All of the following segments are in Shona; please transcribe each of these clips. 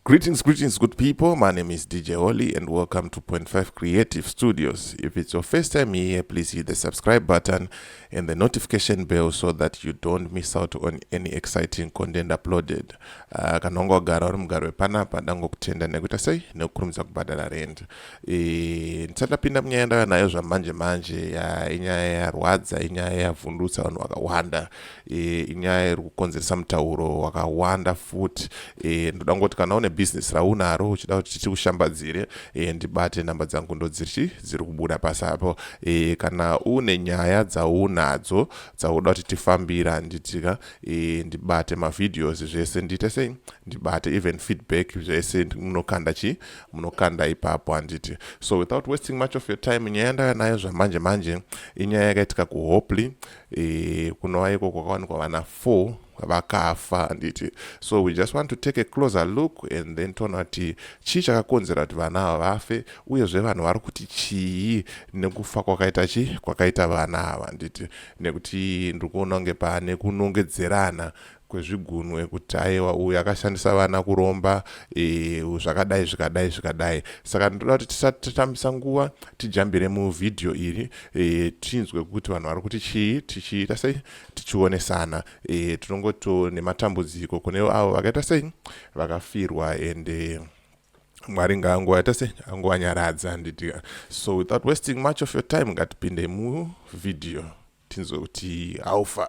Greetings, greetings, good people. My name is DJ Holly and welcome to Point 5 Creative Studios. If it's your first time here, please hit the subscribe button and the notification bell so that you don't miss out on any exciting content uploaded. Uh, kana wanga wagara uri mugari wepanapa ndangokutenda nekuita sei nekukurumidza kubhadhara rent. E, ndisati ndapinda munyaya yandauya nayo zvamanje manje ya, inyaya yarwadza inyaya yavhundutsa vanhu vakawanda e, inyaya iri kukonzeresa mutauro wakawanda futi e, ndoda kungoti kana une business raunaro uchida kuti tikushambadzire e, ndibate namba dzangu ndodziri dziri kubuda pasi apo e, kana une nyaya dzaunadzo dzauda kuti tifambira handitika e, ndibate mavideos zvese ndiite sei ndibate even feedback zvese munokanda chi munokanda ipapo handiti so without wasting much of your time nyaya yandauya nayo zvamanje manje inyaya yakaitika kuhopley e, kunova iko kwakawanikwa vana 4 vakafa handiti so we just want to take a closer look and then toona kuti chii chakakonzera kuti vana ava vafe uyezve vanhu vari kuti chii nekufa kwakaita chi kwakaita vana ava handiti nekuti ndiri kuona kunge pane kunongedzerana kwezvigunwe kuti aiwa uyu akashandisa vana kuromba e, zvakadai zvikadai zvikadai saka ndinoda kuti tisati tatambisa nguva tijambire muvhidhiyo iri e, tinzwe kuti vanhu vari kuti chii tichiita sei tichionesana e, tinongoto nematambudziko kune avo vakaita sei vakafirwa and e, mwari ngaangovaita sei angovanyaradza handiti so without wasting much of your time ngatipinde muvhidhiyo tinzwe kuti how far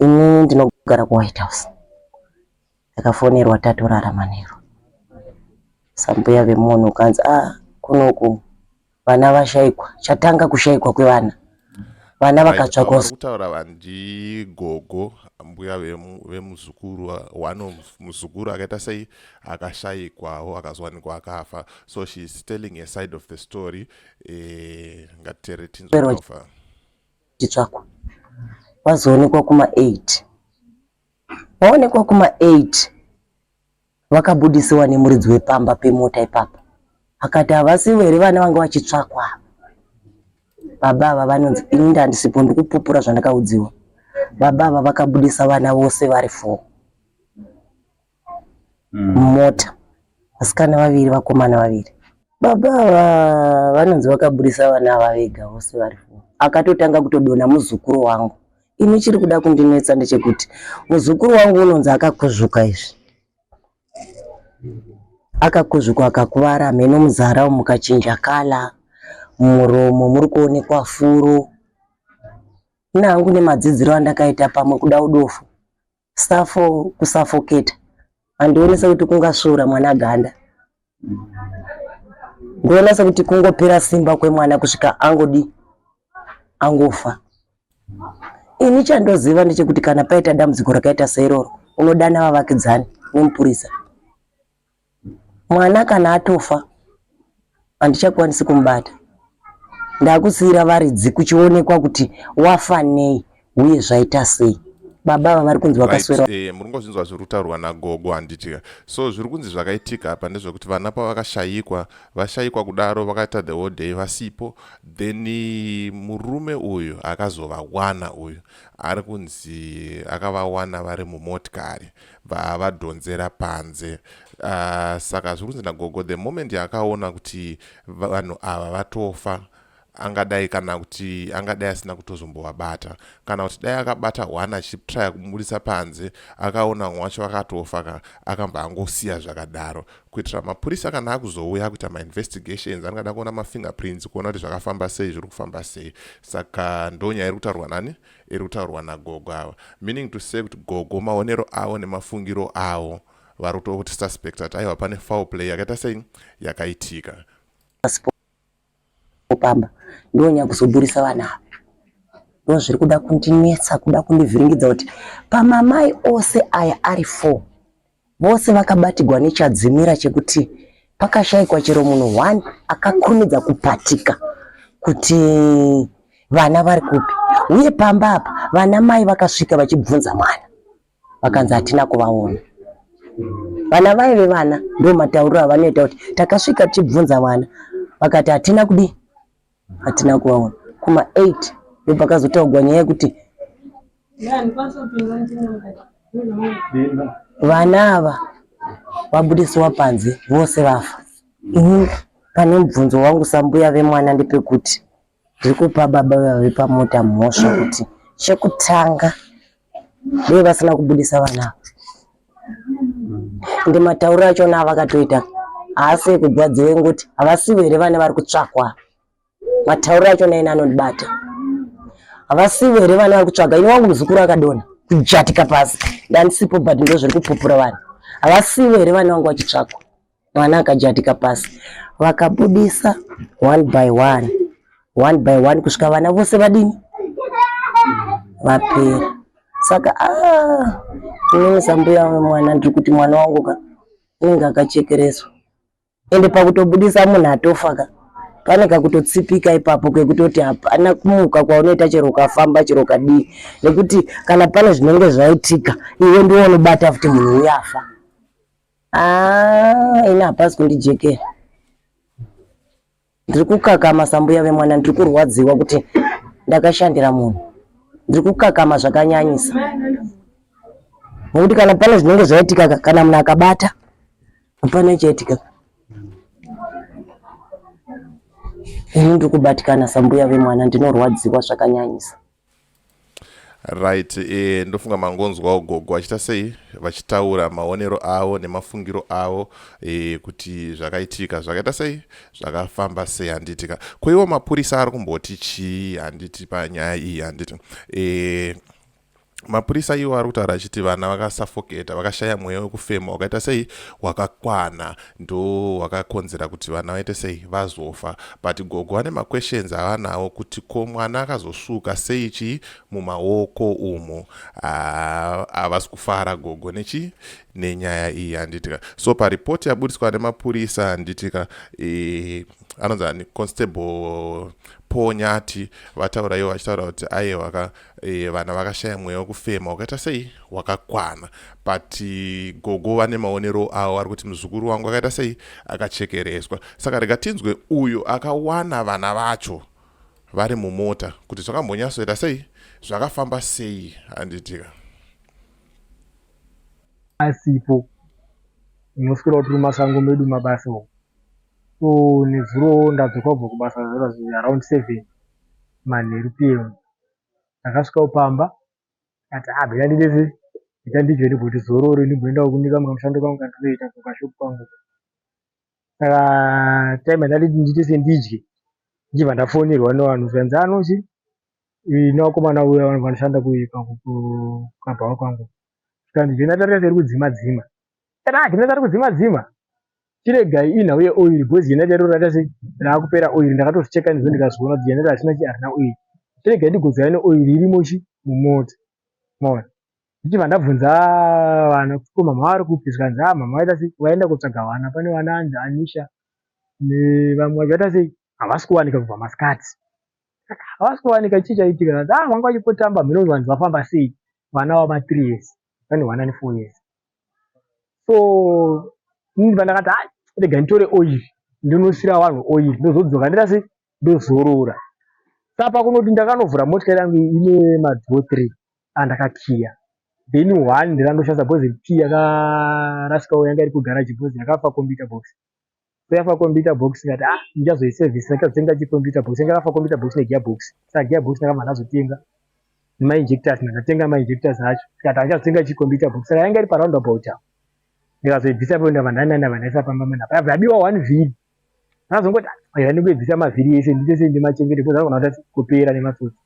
Ini ndinogara kuWhite House. Ndakafonerwa tatorara manheru. Sambuya vemunhu ukanzi ah kunoku vana vashaikwa. Chatanga kushaikwa kwevana. Vana vakatsvakwa. Vari kutaura vandigogo mbuya vemuzukuru one muzukuru akaita sei akashaikwawo akazowanikwa akafa so she is telling a side of the story eh, ngatitere tinzwe chitsvakwa vazoonekwa kuma 8 vaonekwa kuma 8 vakabudisiwa nemuridzi wepamba pemota ipapa akati havasivo here vana vanga vachitsvakwa baba ava vanonzi ini ndandisipo ndikupupura zvandakaudziwa baba ava vakabudisa vana vose vari four mumota vasikana vaviri vakomana vaviri baba ava vanonzi vakabudisa vana ava vega vose vari four akatotanga kutodonha muzukuru wangu ini chiri kuda kundinetsa ndechekuti muzukuru wangu unonzi akakuzvuka izvi akakuzvuka akakuvara mheno muzara mukachinja kala muromo muri kuonekwa furo ini hangu nemadzidziro andakaita pamwe kuda udofu Safo kusafoketa handione sekuti kungasvuura mwana ganda ndoona sekuti kungopera simba kwemwana kusvika angodi angofa ini chandoziva ndechekuti kana paita dambudziko rakaita seiroro unodana vavakidzani nemupurisa Mwana kana atofa handichakwanisi kumubata, ndakusiira varidzi kuchionekwa kuti wafa nei uye zvaita sei. Baba ava vari kunzi vakaswera. Right, eh, muri ngozvinzwa zviri kutaurwa nagogo handiti so zviri kunzi zvakaitika apa ndezvekuti vana pavakashayikwa vashayikwa kudaro vakaita the whole day vasipo then murume uyu akazovawana uyu ari kunzi akavawana vari mumotikari bvaavadhonzera panze uh, saka zviri kunzi nagogo the moment yaakaona kuti vanhu ava vatofa angadai kana kuti angadai asina kutozombovabata kana kuti dai akabata one achitraya kumubudisa panze akaona umwe wacho akatofa ka akambva angosiya zvakadaro kuitira mapurisa kana akuzouya kuita mainvestigations angada kuona mafingerprints kuona kuti zvakafamba sei zviri kufamba sei saka ndonyaya iri kutaurwa nani iri kutaurwa nagogo ava meaning to say kuti gogo maonero avo nemafungiro avo vari kutokuti suspect ati aiwa pane foul play yakaita sei yakaitika pamba ndonyakuzoburisa vana ava ndozviri kuda kundinetsa kuda kundivhiringidza kuti pamamai ose aya ari four Vose vakabatigwa nechadzimira chekuti pakashaikwa chero munhu one akakurumidza kupatika kuti vana vari kupi. Uye pamba apa vana mai vakasvika vachibvunza mwana vakanzi hatina kuvaona. Vana vai vevana ndo matauriro avanoita kuti takasvika tichibvunza mwana vakati hatina kudii hatina kuvaona. Kuma 8 ndopakazotaugwa nyaya yekuti Vana ava vabudisiwa panze vose vafa. Ini pane mubvunzo wangu sambuya vemwana ndepekuti ndiri kupa baba vave pamota mhosva kuti chekutanga dei vasina kubudisa vana ava. Ende matauriro achona avakatoita haasi ekugwadziwa ngoti havasivo here vana vari kutsvakwa. Matauriro achona ine anondibata. Havasivo here vana vari kutsvaga? Ini wangu muzukuru akadonha kujatika pasi ndandisipo but ndozviri kupupura vanhu. Havasivo here vana vangu vachitsvakwa? Mwana akajatika pasi vakabudisa one by one one by one kusvika vana vose vadini vapera. Saka ah, inini sambuya wemwana ndiri kuti mwana wangu ka unenge akachekereswa ende pakutobudisa munhu atofa ka pane kakutotsipika ipapo kekutoti hapana kumuka kwaunoita chero ukafamba chero ukadii nekuti kana pane zvinenge zvaitika iwe ndiwe unobata futi munhu uya afa. Ah, ini hapasi kundijekera. Ndiri kukakama sambuya vemwana, ndiri kurwadziwa kuti ndakashandira munhu. Ndiri kukakama zvakanyanyisa nekuti kana pane zvinenge zvaitika kana munhu akabata hapana chaitika. Ini ndiri kubatikana sambuya vemwana, ndinorwadziwa zvakanyanyisa. Right, e, ndofunga mangonzwawo gogo vachita sei vachitaura maonero avo nemafungiro avo e, kuti zvakaitika zvakaita sei zvakafamba sei handiti ka ko iwo mapurisa ari kumboti chii handiti panyaya iyi handiti e, mapurisa iwo ari kutaura achiti vana vakasafoketa vakashaya mweya wekufema wakaita sei wakakwana ndo wakakonzera kuti vana vaite sei vazofa but gogo vane maquestions avanawo kuti ko mwana akazosvuka sei chii mumaoko umu havasi kufara gogo nechi nenyaya iyi handitika so paripoti yabudiswa nemapurisa handitika e, anonzi ani constable Paul Nyati vataura ivo vachitaura kuti aiwa ka e, vana vakashaya mweya wekufema wakaita sei wakakwana but gogo vane maonero avo vari kuti muzukuru wangu akaita sei akachekereswa saka rega tinzwe uyo akawana vana vacho vari mumota kuti zvakambonyatsoita sei zvakafamba sei handitika Asipo unoswera utori mumasango medu mabasa umu so nezuro ndadzoka kubva kubasa around 7 manheru pm ndakasvikawo pamba ndikati ah rega ndidese rega ndidye ndimboti zorore ndimboendawo kune kamwe kamushando kangu kandinoita kukashop kangu saka time yandati ndiite sendidye ndichibva ndafonerwa nevanhu zvikanzi ah no chii nevakomana uya vanoshanda kukabhawa kwangu zvikanzi generator riya riri kudzima dzima ndikati ah generator riri kudzima dzima Chiregai inhau ye oil because generator iroro raita sei raakupera oil ndakatozvicheka ndizvo ndikazviona kuti generator harina chi harina oil. Chiregai ndigodzora ne oil irimo chi mumota maona. Ndichibva ndabvunza vana kuti ko mhamha vari kupi zvikanzi ah mhamha vaita sei vaenda kotsvaga vana pane vana anzi Anisha nevamwe vacho vaita sei havasi kuwanika kubva masikati. Saka havasi kuwanika chii chaitika zvikanzi ah vanga vachingotamba hameno kuti vanzi vafamba sei vana vama 3 years pane one ane 4 years. So ini pandakati hai rega nditore oil ndinosira vanhu oil ndozodzoka ndoita sei ndozorora. Saka pakunoti ndakanovhura motikari yangu ine madoor 3 andakakiya then one ndakandoshandisa because key yakarasikawo yanga iri kugarage because yakafa computer box. So yafa computer box ndikati ah ndichazoisevhisa ndichazotenga chicomputer box yanga yakafa computer box negear box. Saka gear box ndakabva ndazotenga nemainjectors ndakatenga mainjectors acho ndikati handichazotenga chicomputer box saka yanga iri paroundabout apo ndikazoibvisa ipapo ndabva ndananda ndabva ndaisa pamba mana payabva yabiwa one vhiri ndakazongoti aiwa ndingoibvisa mavhiri ese ndiite sei ndimachengete because anogona kuita kupera nematsotsi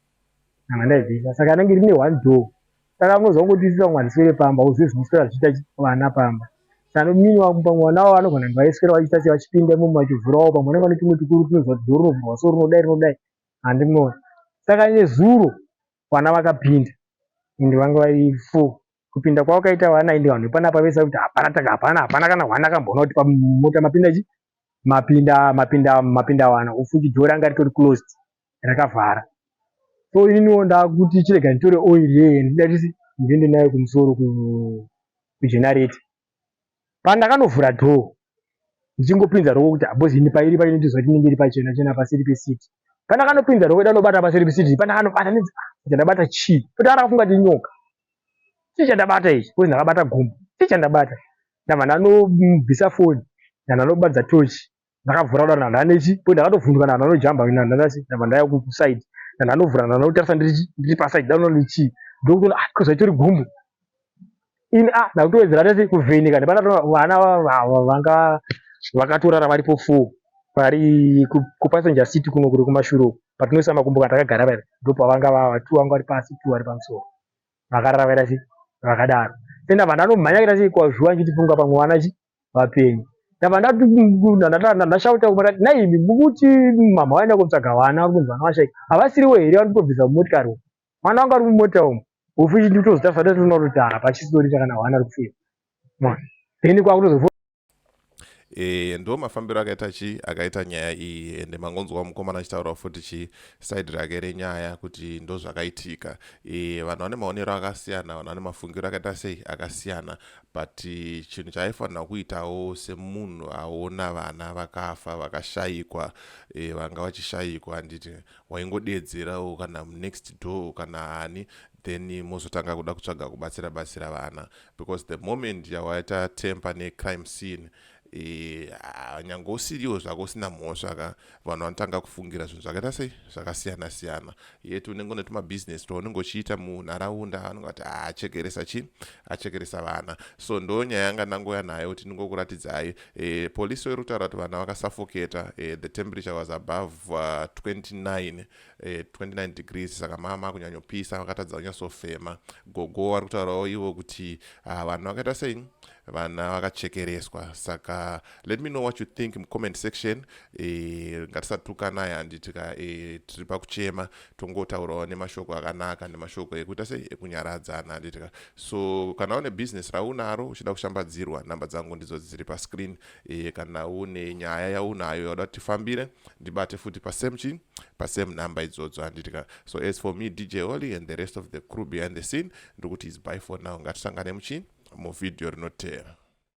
ndabva ndaibvisa saka anenge rine one door saka unozwa kungoti isi vamwe handiswere pamba uzive zvinoswera zvichiita vana pamba saka mini wangu pamwe vana vavo vanogona kunge vaiswera vachiita sei vachipinda imomo vachivhurawo pamwe vanenge vane tumwe tukuru tunoziva kuti door rinovhurwa so rinodai rinodai handimuoni saka nezuro vana vakapinda ende vanga vari four kupinda kwavakaita vana ende vanhu vepanapa vese kuti hapana taka hapana hapana kana hwana akamboona kuti pamota mapinda chi mapinda mapinda mapinda vana ufuti door ranga ritori closed rakavhara so ininiwo ndakuti chirega nditore oil yeye ndida ndiende nayo kumusoro kugenerator Pandakanovhura door ndichingopinza ruoko kuti because ini pairi painotizwa kuti inenge iri pachena chena paseri peseat. Pandakanopinza ruoko ndanobata paseri peseat, pandakanobata ndinzi ah, chandabata chii? Kuti akafunga kuti inyoka. Chii chandabata ichi? Because ndakabata gumbo. Chii chandabata? Ndabva ndanobvisa foni, ndanobatidza tochi. Ndakavhura kudaro ndandanechi, po ndakatovhunduka ndandanojamba ndandasi, ndabva ndaya kuside. Ndandanovhura ndanotarisa ndiri ndiri paside ndanoona chii. Ndokutoona ah, ko zvaitori gumbo. Ini ah, ndakutowedzera tese kuvheneka ndapana vana vanga vakatorara varipo 4 vari kupassenger seat kuno kuri kumashure uku patinoisa makumbo kana takagara paya ndopavanga vava two vanga vari pasi two vari pamusoro vakarara vaita sei vakadaro then ndabva ndanomhanya kuita sei kwazvuva ndichitifunga pamwe vana chi vapenyu ndabva ndashauta kumba ndati naimi mukuti mama vaenda kutsvaga vana vari kunzi vana vashaika havasiriwo here vari kutobvisa mumotikari umu mwana wangu ari mumota umu ufu nditozotarisa ndatoona kuti hapachisori kana hwana ari kufira then kwakutozo. Ndo mafambiro akaita chi akaita nyaya iyi. Ende mangonzwa mukomana achitaurawo futi chi side rake renyaya kuti ndo zvakaitika. Vanhu vane maonero akasiyana, vanhu vane mafungiro akaita sei akasiyana, but chinhu chaaifanira kuitawo semunhu aona vana vakafa, vakashayikwa, vanga vachishayikwa, handiti waingodedzerawo kana next door kana ani, then mozotanga kuda kutsvaga kubatsira batsira vana? Because the moment yawaita tamper necrime scene, nyange usiriwo zvako usina mhosva ka, vanhu vanotanga kufungira zvinhu zvakaita sei zvakasiyana siyana. Yeti unenge une tumabhizinesi twaunenge uchiita munharaunda, vanenge vati achekeresa chi achekeresa vana. So ndo nyaya yanga ndangoya nayo kuti ndingokuratidzai. Polisi iri kutaura kuti vana vakasuffocater. The temperature was above 29 degrees, saka mama kunyanyopisa, vakatadza kunyatsofema. Gogo vari kutaurawo ivo kuti vanhu vakaita sei, vana vakachekereswa. Saka let me know what you think mucomment section. Ngatisatukanai, handitika? Tiri pakuchema, tongotaurawo nemashoko akanaka, nemashoko ekuita sei ekunyaradzana, handitika? So kana une business raunaro uchida kushambadzirwa, namba dzangu ndidzo dziri pascreen. Kana une nyaya yaunayo yauda kuti tifambire, ndibate futi pasame chi pasame number idzodzo, handitika? So as for me, DJ Holly, and the rest of the crew behind the scene, ndikuti is bye for now. Ngatisangane muchi muvhidhiyo rinoteera.